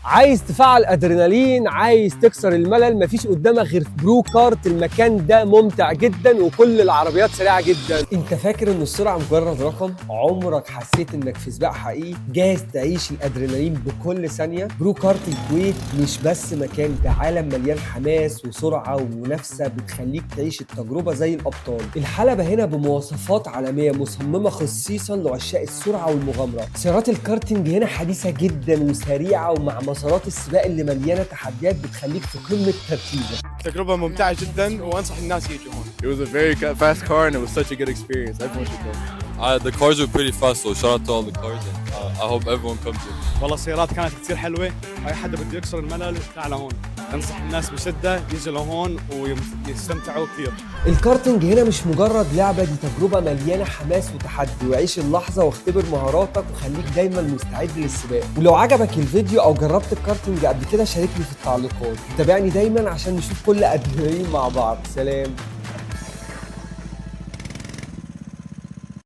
عايز تفعل ادرينالين، عايز تكسر الملل، مفيش قدامك غير ProKart. المكان ده ممتع جدا وكل العربيات سريعة جدا. انت فاكر ان السرعة مجرد رقم؟ عمرك حسيت انك في سباق حقيقي؟ جاهز تعيش الادرينالين بكل ثانية؟ ProKart الكويت مش بس مكان، ده عالم مليان حماس وسرعة ومنافسه بتخليك تعيش التجربة زي الابطال. الحلبة هنا بمواصفات عالمية مصممه خصيصا لعشاق السرعة والمغامره. سيارات الكارتنج هنا حديثه جدا وسريعة، ومع مسارات السباق اللي مليانة تحديات بتخليك في قمة تركيزك. تجربة ممتعة جدا وانصح الناس يجوا هون. It was a very fast car and it was such a good experience. Everyone should go. The cars were pretty fast, so shout out to all the cars, and I hope everyone comes here. والله السيارات كانت كثير حلوة، اي حدا بده يكسر الملل تعال هون. انصح الناس بشدة يجوا لهون ويستمتعوا كثير. الكارتنج هنا مش مجرد لعبة، دي تجربة مليانة حماس وتحدي. وعيش اللحظة واختبر مهاراتك وخليك دايما مستعد للسباق. ولو عجبك الفيديو او جربت الكارتنج قبل كده شاركني في التعليقات، وتابعني دايما عشان نشوف كل ادرينالين مع بعض. سلام.